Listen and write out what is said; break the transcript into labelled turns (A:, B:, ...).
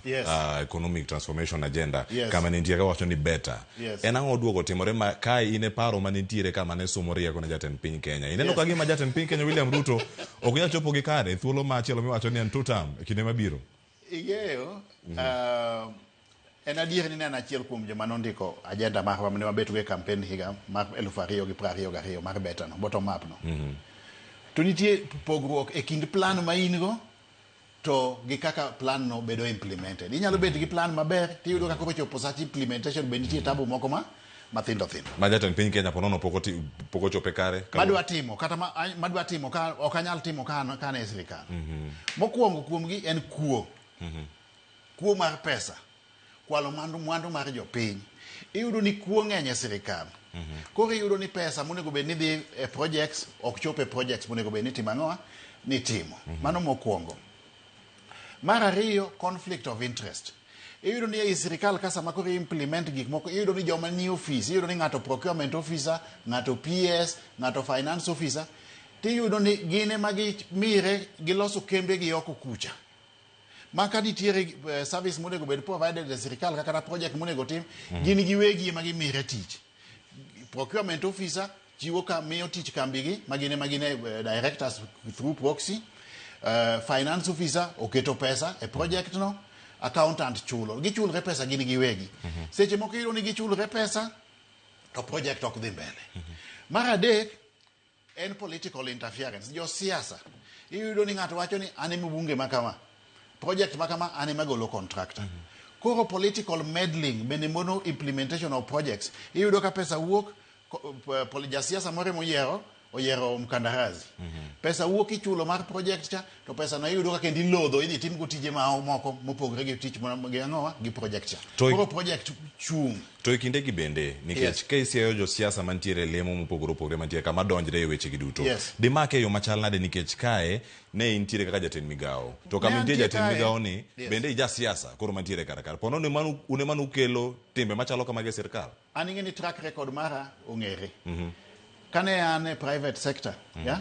A: up economic transformation agenda kama ne nitie kawacho ni better. En ang'o duogo timore ma kae in e paro ma nitiere kama ne somo rieko ne jatend piny Kenya. Ineno ka gima jatend piny Kenya William Ruto ok nyal chopo gi kare e thuolo machielo miwacho ni en two term e kinde mabiro.
B: Ing'eyo, en adier ni ne an achiel kuom joma nondiko agenda marwa mane wabetgo e campaign higa mar 2022 mar beta no, bottom up no. To nitie pogruok e kind plan ma in go to gi kaka plan no bedo implemented. Inyalo bet gi plan maber tiyudo ka koro chopo sach implementation be nitie tabu moko ma mathindo thindo.
A: Ma jatend piny Kenya po nono pok oti, pok ochope kare.
B: Madwa timo kata ma, madwa timo ka ok anyal timo ka an ka an e sirikal. Mokwongo kuomgi en kuo. Kuo mar pesa. Kwalo mwandu, mwandu mar jopiny. Iyudo ni kuo ng'eny e sirikal. Koro iyudo ni pesa monego bed ni dhi e projects ok chop e projects monego bed ni timo ang'owa ni timo. Mano mokwongo. Mar ariyo, conflict of interest. Iyudo ni ei sirikal ka sama koro implement gik moko, iyudo ni joma nie ofis, iyudo ni ng'ato procurement officer, ng'ato PS, ng'ato finance officer, tiyudo ni gin ema gimire giloso kembe gi oko kucha. Ma ka nitiere service monego bed provided e sirikal kata project monego tim, gin giwegi ema gimire tich. Procurement officer chiwo ka miyo tich kambigi ma gin ema gin e directors through proxy. Finance officer oketo pesa e project no, accountant chulo. Gichulre pesa gin giwegi. Seche moko iyudo ni gichulre pesa to project ok dhi mbele. Mar adek en political interference. Josiasa iyudo ni ng'ato wacho ni an ema bunge ma kama, project ma kama an ema golo contractor. Koro political meddling bende mono implementation of projects. Iyudo ka pesa wuok jasiasa moro moyiero oyiero mkandarasi. Pesa wuok ichulo mar project cha to pesa no iyudo ka kendo ilodho idhi timgo tije ma moko mopogore gi tich gi ang'owa gi project cha. Koro project chung'.
A: To e kindegi bende, nikech ka isiayo josiasa mantiere e lemo mopogore opogore mantiere kama donjre e wechegi duto, dimake e yo machal nade nikech kae ne intiere kaka jatend migawo, to kama
B: Ne
A: intie
B: antie
A: jatend
B: kae.
A: migawo ni bende ijasiasa koro mantiere kar kar. Pono ni mano un ema nukelo timbe machalo kamagi e sirkal?
B: An ing'e ni track record mara ong'ere. Kane an e private sector, yeah?